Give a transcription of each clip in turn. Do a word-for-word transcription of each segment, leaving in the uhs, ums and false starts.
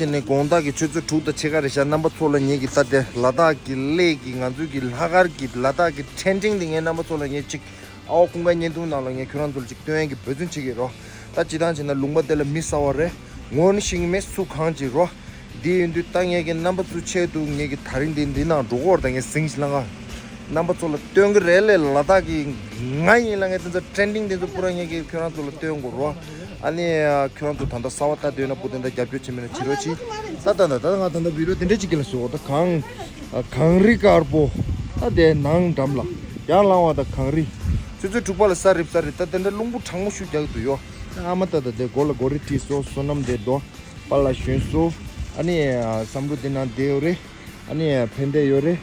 དེ་ནས་དགོང་དག་གི་ཆུ་ཚོད་དྲུག་དང་ཕྱེད་ཀ་རེད་ཤག་རྣམ་པ་ཚོ་ལ་ངེད་ཀྱི་ད་དེ་ལ་དྭགས་ཀྱི་གླེ་གི་ང་ཚོའི་གི་ལྷག་དཀར་གྱི་ལ་དྭགས་ཀྱི་ཁྲེན་ཀྲིང་དེ་ངས་རྣམ་པ་ཚོ་ལ་ངས་ཅིག་ཨའོ་ཁུང་ཁ་བརྙན་ཐུང་ནང་ལ་ངས་ཁྱོད་རང་ཚོ་ལ་ཅིག་སྟོན་ཡས་ཀྱི་འབད་བརྩོན་བྱེད་ཀྱི་རོ། ད་ཅི་ཐང་བྱས་ན་ལུང་པ་དེ་ལ་མི་གསར་བ་རེད། ངོ་ནི་ཤེས་ཀྱི་མེད་སུ་གང་ཅིག་རོ། འདི་ཡིན་དུས་ད་ངས་ཀྱི་རྣམ་པ་ཚོའི་ཆེད་དུ་ངས་ཀྱི་ད་རིང་འདི་འདི་ནང་འགྲོ་གི་ཡོད་རེད། ད་ངས་ཟིང་ཞིག་ལ་ང་རྣམ་པ་ཚོ་ལ་སྟོན་གི་རེད་ལས། ལ་དྭགས་ཀྱི་ང་ཡིན་ལ་ངས་དེ་ཚོ་ཁྲེན་ཀྲིང་དེ་ཚོ་པུ་ར་ངས་ཀྱི་ཁྱོད་རང་ཚོ་ལ་སྟོན་དགོས་རོ། ཨ་ནི་ཁྱོད་རང་ཚོ་ད་ལྟ་གསར་བ་ལྟ་འདོད་ན་པུ་དེ་འདྲ་རྒྱབ་སྐྱོར་བྱེད་མི་ན་བྱེད་རོགས་གྱིས། ད་ད་ད་ད་ང་ད་ལྟ་བི་ཌིའོ་དེ་འདྲ་ཅིག་གི་ལ་བཟོ། ད་གངས་གངས་རི་དཀར་པོ། ད་དེ་ནང་འགྲམ་ལ་ཡར་ལངས་པ་ད་གངས་རི། ཆུ་ཚོད་དྲུག་པ་ལ་ས་རིབ་ས་རིབ། ད་དེ་འདྲ་རླུང་བུ་གྲང་མོ་ཞིག་རྒྱག་གི་འདུག་ཡོ། ད་ཨ་མ་ད་ད་དེ་མགོ་ལ་མགོ་རིལ་དཀྲིས་སོ། བསོད་ནམས་དེ་རྡོ་པ་ལ་ཞོན་སོ། ཨ་ནི་བསམ་གྲུབ་དེ་ནང་བསྡད་ཡོད་རེད། ཨ་ནི་ཕན་བདེ་ཡོད་རེད།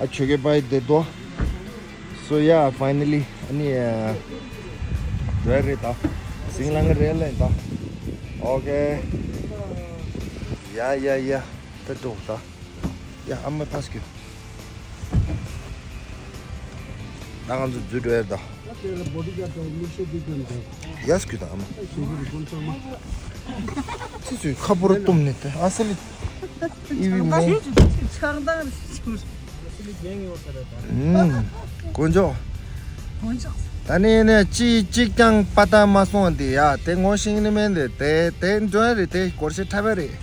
ཨ་ཆོས་རྒྱལ་པའི་བདེ་དོ། So yeah, finally. ཨ་ནི་རེད་རེད་ད། ཟིང་ལང་གི་རེད་ལས་ད། Okay. Yeah, yeah, yeah. ད་འགྲོ་ད། ཡ་ཨ་མ་ཕ་སྐྱོ། ད་ང་ཚོ་འཛུལ་འགྲོ་ཡ་ད། ད་དེ་ལ་བོ་ཌི་ག་དང་མིག་ཤེལ་དེ་དོན་དེ། ཡ་སྐྱོ་ད་ཨ་མ། ཨ་ཤེས་ཀྱི་རེད་དགོན་ཚང་མ། ཅི་ཅི་ཁ་པོ་ར་བཏུམ་ནས་ཏེ་ཨ་སི་ལི། ཨི་བི་མོ། ཆགས་སྡང་རེད་ཅུ། ཨུམ། དཀོན་མཆོག་དཀོན་མཆོག་ད་ནི་ནས་ཅི་གཅིག་ཀྱང་པ་ཏ་མ་སོང་དེ་ཡ་དེ་ངོ་ཤེས་ནི་མེད་འདི་དེ་དེ་འཇོན་རེད། དེ་སྐོར་ཤེས་འཁྲབ་པ་རེད།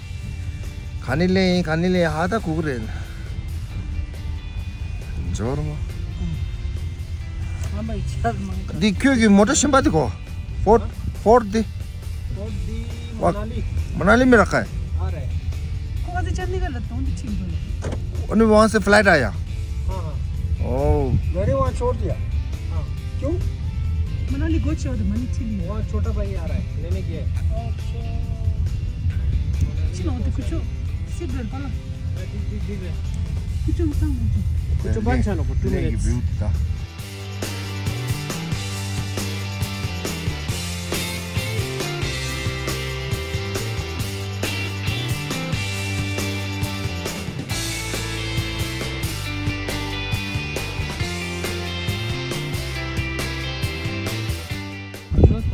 ག་ནི་ལེན་ཡིན་ག་ནི་ལེན་ཡིན་ཧ་ད་གུ་གུ་རེད། འཇོར་མོ། ཨ་མ་ཡི་ཆར་མང་། འདི་ཁྱོད་ཀྱི་མོ་ཊ་གཞན་པ་དེ་གོ། ཕོར་ཕོར་འདི། ཕོར་འདི་ཝ་མ་ན་ལི། མ་ན་ལི་མི་རག་ག་ཨ་རེད། ཁོ་ང་ཚོ་ཅར་ནི་ག་ལ་གཏོང་དུ་ཕྱིན་འགྲོ་ལ། ཨ་ནི་ཝང་སེ་ཕ་ལའི་ཊ་ཨ་ཡ། ཧ་ཧ། ཨོ། Very one short दिया। हाँ। क्यों? मनाली को छोड़ दो, मनाली चली। वहाँ छोटा भाई आ रहा है, लेने के। अच्छा। चलो, तो कुछ सीट बेल्ट पहला। ठीक, ठीक, ठीक है। कुछ उठा, कुछ कुछ बात चलो, two minutes।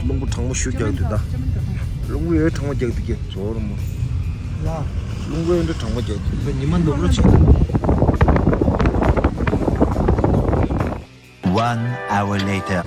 རླུང་བུ་གྲང་མོ་ཞུ་རྒྱག་དུས་ད། རླུང་བུ་ཡོད་གྲང་མོ་རྒྱག་དུས་ཀྱི་ཟོར་མོ། ཡ། རླུང་བུ་ཡོད་གྲང་མོ་རྒྱག་དུས་ཉི་མ་ནུབ་རོ་ཆེ། One hour later.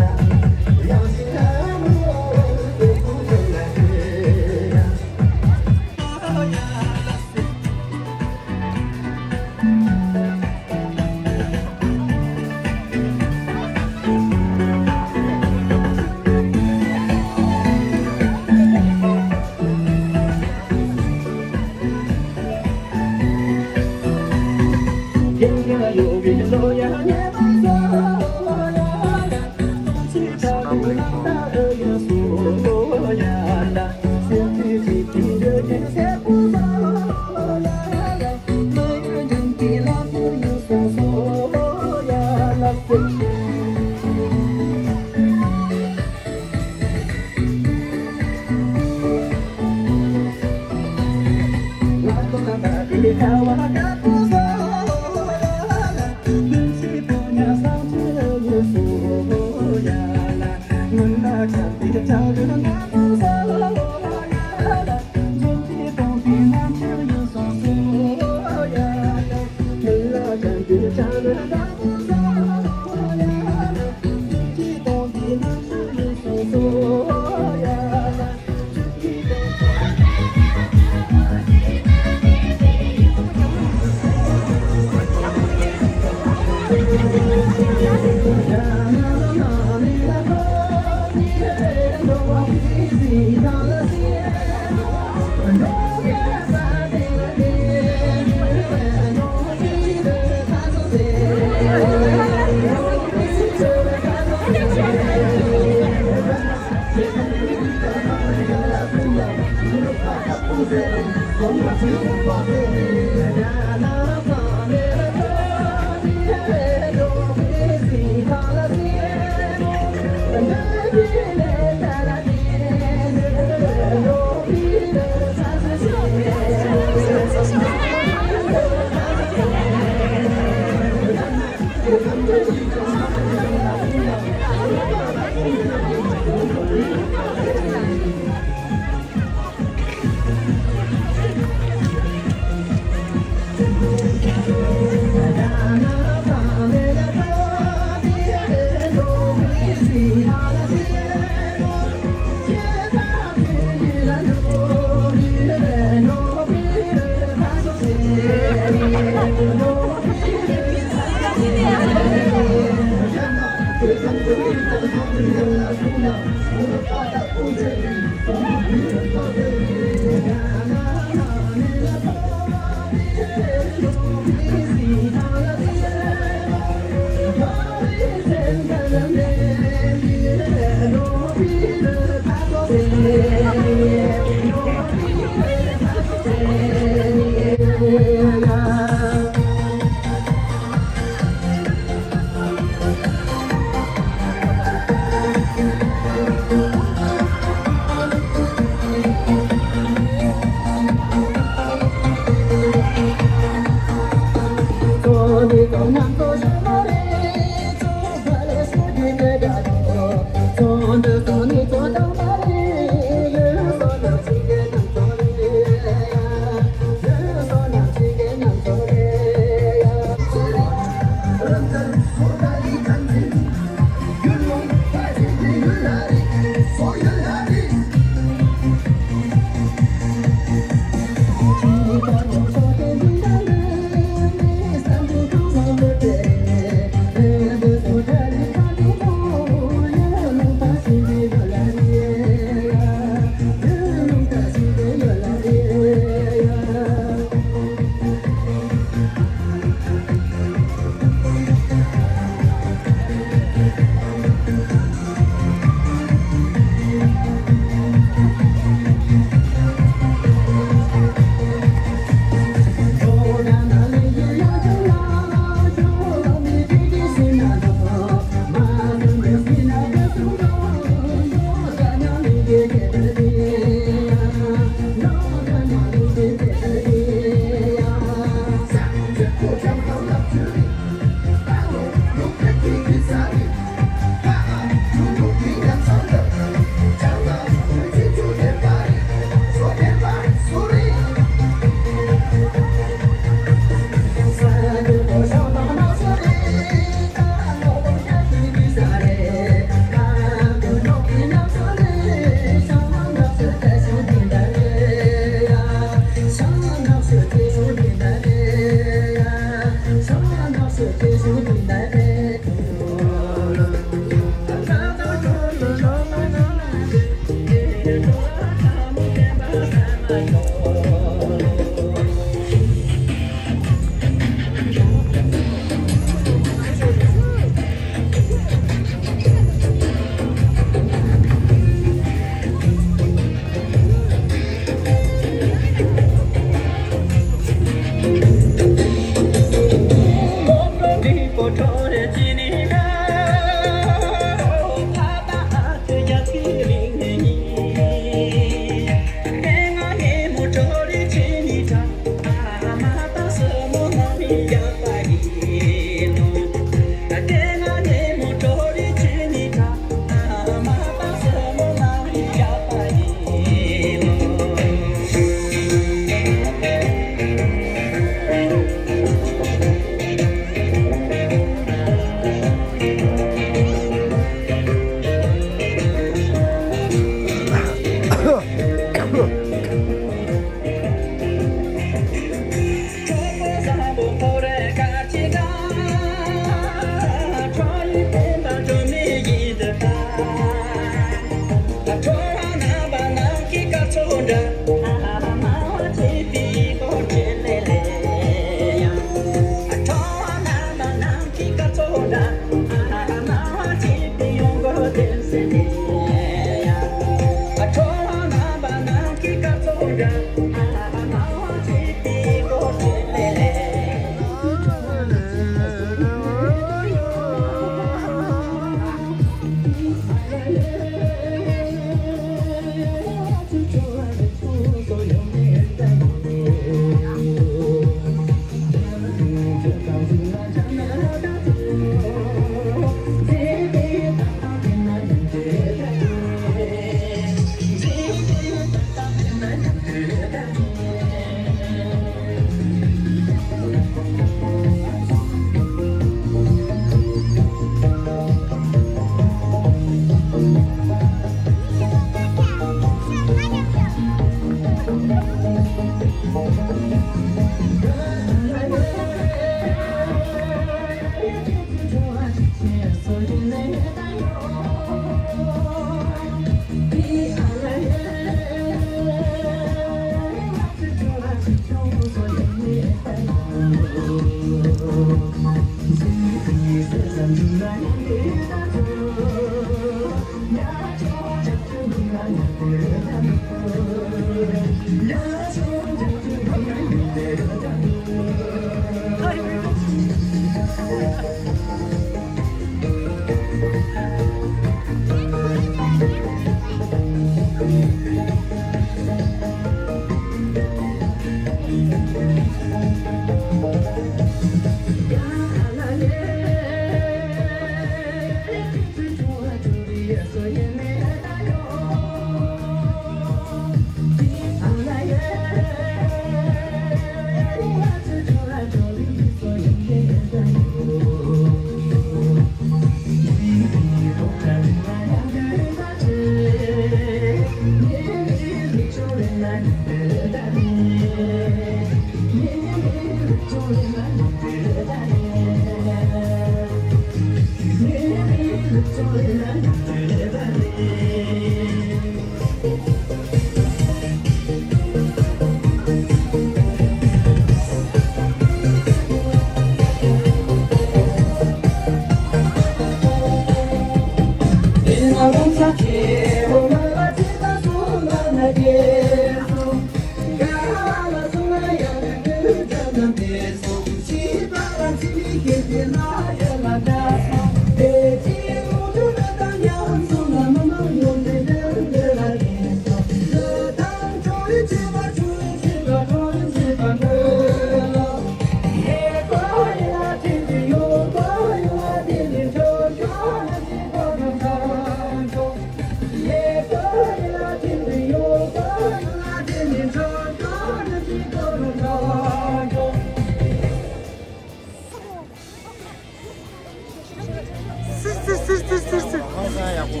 སིར་སིར་སིར་སིར་སིར་སིར། ཧང་སང་ཡག་པོ།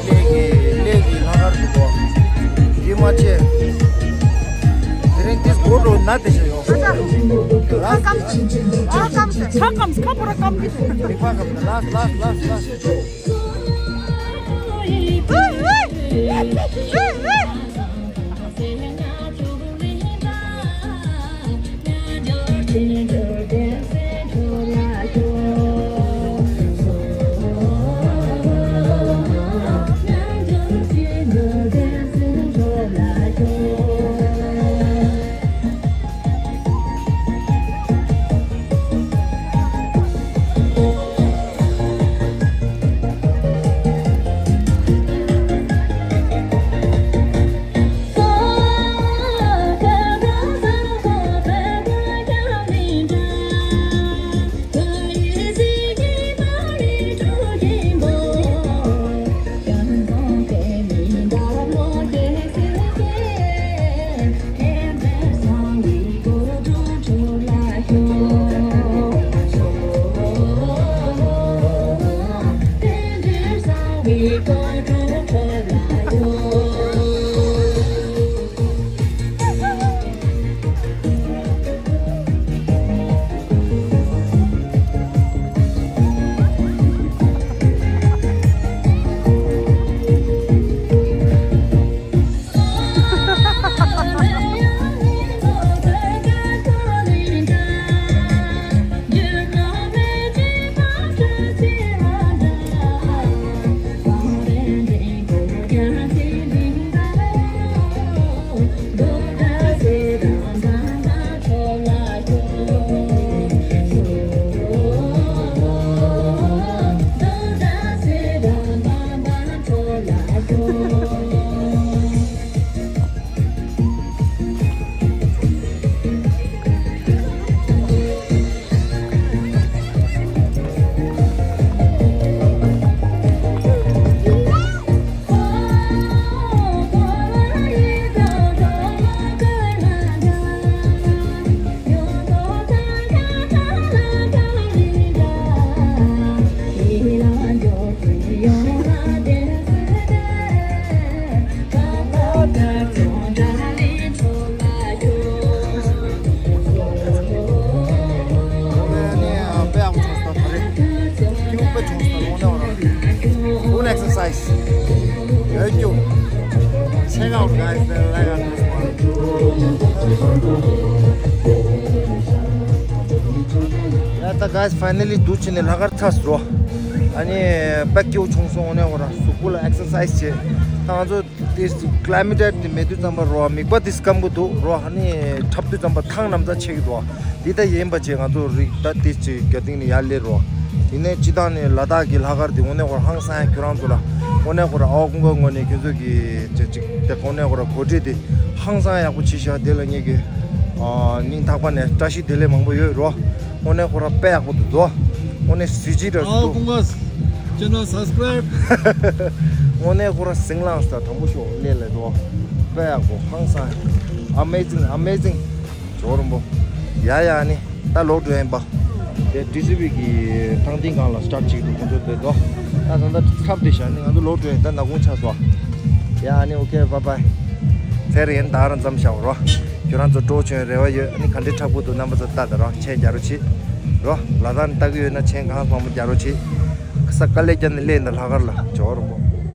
ཀླད་ཀྱི་ཀླད་ཀྱི་ལྷག་དཀར་འདུག་གོ། དེ་མ་བྱས། དེ་རིང་འདིས་སྒོ་འགྲོ་ན་དེ་ཤ་ཡོང་། ཨ་ཅག་ཨ་སྐམ་ཨ་སྐམ་ཤ་སྐམ་ཁ་པོ་ར་སྐམ་གི་འདུག་མི་ཕ་སྐམ་ལ་ལ་ལ་ལ་ལ། Full exercise. Thank you. Check out, guys. Like out this one. ཡ་ད་guys, finally འདུག་བྱས་ནས་ལྷག་དཀར་ཚར་སོང་། ཨ་ནི་དཔེ་སྐྱིད་པོ་བྱུང་སོང་། འོ་ནས་འོ་ར་གཟུགས་པོ་ལ་exercise བྱས། ད་ང་ཚོ་དེ་climate དེ་མེད་དུས་ཙམ་པ་རོ། མིག་པ་དེ་སྐམ་པོ་འདུག་རོ། ཨ་ནི་འཁྲབ་དུས་ཙམ་པ་ཐང་ནམ་ཚ་ཆེ་གི་འདུག་འདི་ད་ཡིན་པ་བྱས་ང་ཚོ་རིགས་ད་དེ་ཅིག་རྒྱ་སྟེང་ནས་ཡར་སླེབས་རོ། དེ་ནས་སྤྱི་བཏང་ནས་ལ་དྭགས་ཀྱི་ལྷག་དཀར་དེ་འོ་ནས་འོ་ར་ཧང་སང་ཡ། ཁྱོད་རང་ཚོ་ལ་འོ་ནས་འོ་ར་ཨའོ་ཀུན་དགའ་ངོས་ནས་ཁྱོད་ཚོ་གི་ཅིག་ཅིག་དེ་འོ་ནས་འོ་ར་གོ་སྒྲིག་དེ་ཧང་སང་ཡག་པོ་བྱས་ཤག་དེ་ལ་ངེད་ཀྱི་ཨ་སྙིང་ཐག་པ་ནས་བཀྲ་ཤིས་བདེ་ལེགས་མང་པོ་ཡོད་རོ། དངོས་གནས་ཁོ་རང་དཔེ་ཡག་པོ་འདུག་དོ། དངོས་གནས་གཟི་བརྗིད་ར་ཨའོ་ཀུན་དགའ་channel subscribe། དངོས་གནས་ཁོ་རང་ཟིང་ལངས་ས་དང་པོ་ཤོག་ལས་ལས་དོ། དཔེ་ཡག་པོ་ཧང་སང་། Amazing, amazing། ཇོ་རོན་པོ། ཡ་ཡ་ནི། ད་ལོག་འགྲོ་ཡིན་པ། དེ་ཌི་སི་བི་གི་ཐང་སྟེང་སྒང་ལ་སི་ཊར་བྱེད་ཀྱི་འདུག་ཁོང་ཚོ་དེ་དོ། ད་ད་ད་ཁབ་དེ་བཞག་ནི་ང་ཚོ་ལོག་འགྲོ་ཡིན། ད་ནག་ཁུང་ཆགས་སོ། ཡ་ནི་okay, bye bye། ཚེ་རིང་ད་རང་ཙམ་བཞག་རོ། ཁྱོད་རང་ཚོ་སྤྲོ་བྱོན་རེ་བ་ཡོད། ཨ་ནི་ག་འདྲའི་འཁྲབ་ཀྱི་འདུག་རྣམ་པ་ཚོ་ལྟ་དང་རོ། མཆན་རྒྱག་རོགས་བྱེད། རོ། ལ་དྭགས་ནས་ལྟ་གི་ཡོད་ན་མཆན་གང་མང་པོ་རྒྱག་རོགས་བྱེད། ས་དཀའ་ལས་བརྒྱབ་ནས་སླེབས་ཡིན་ད་ལྷག་དཀར་ལ་ཇོ་རོང་པོ།